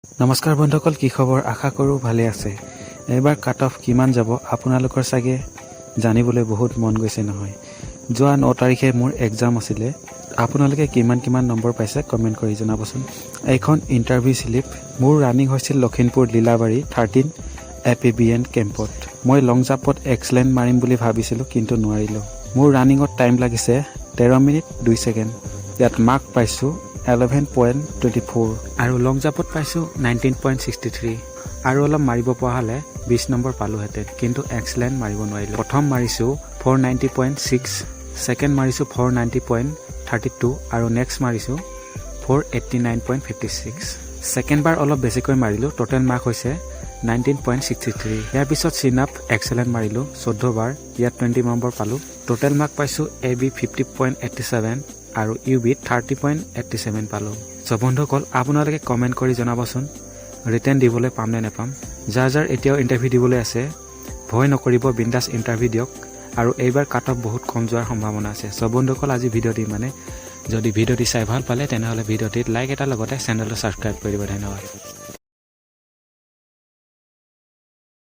নমস্কাৰ বন্ধুসকল, কি খবৰ? আশা কৰোঁ ভালে আছে। এইবাৰ কাট অফ কিমান যাব, আপোনালোকৰ চাগে জানিবলৈ বহুত মন গৈছে নহয়? যোৱা 9 তাৰিখে মোৰ এক্সাম আছিলে। আপোনালোকে কিমান কিমান নম্বৰ পাইছে, কমেণ্ট কৰি জনাবচোন। এইখন ইণ্টাৰভিউ শ্লিপ। মোৰ ৰানিং হৈছিল লখিমপুৰ লীলাবাৰী 13 এপিবিএন কেম্পত। মই লং জাম্পত এক্সেলেণ্ট মাৰিম বুলি ভাবিছিলোঁ, কিন্তু নোৱাৰিলোঁ। মোৰ ৰানিঙত টাইম লাগিছে 13 মিনিট 2 ছেকেণ্ড। ইয়াত মাৰ্ক পাইছোঁ 11.24 আৰু লং জাম্পত পাইছোঁ 19.63। আৰু অলপ মাৰিব পৰা হ'লে 20 নম্বৰ পালোহেঁতেন, কিন্তু এক্সেলেণ্ট মাৰিব নোৱাৰিলোঁ। প্ৰথম মাৰিছোঁ 490.6, ছেকেণ্ড মাৰিছোঁ 490.32 আৰু নেক্সট মাৰিছোঁ 489.56। ছেকেণ্ড বাৰ অলপ বেছিকৈ মাৰিলোঁ। টোটেল মাৰ্ক হৈছে 19.63। ইয়াৰ পিছত চিন আপ এক্সেলেণ্ট মাৰিলোঁ 14 বাৰ। ইয়াত 20 নম্বৰ পালোঁ। টোটেল মাৰ্ক পাইছোঁ এবি 50.87 আৰু ইউবিত 30.87 পালোঁ। চ' বন্ধুসকল, আপোনালোকে কমেণ্ট কৰি জনাবচোন, ৰিটেন দিবলৈ পাম নে নাপাম? যাৰ যাৰ এতিয়াও ইণ্টাৰভিউ দিবলৈ আছে, ভয় নকৰিব, বিন্দাছ ইণ্টাৰভিউ দিয়ক। আৰু এইবাৰ কাট অফ বহুত কম যোৱাৰ সম্ভাৱনা আছে। চ' বন্ধুসকল, আজি ভিডিঅ'টি মানে যদি ভিডিঅ'টি চাই ভাল পালে, তেনেহ'লে ভিডিঅ'টিত লাইক এটাৰ লগতে চেনেলটো ছাবস্ক্ৰাইব কৰি দিব। ধন্যবাদ।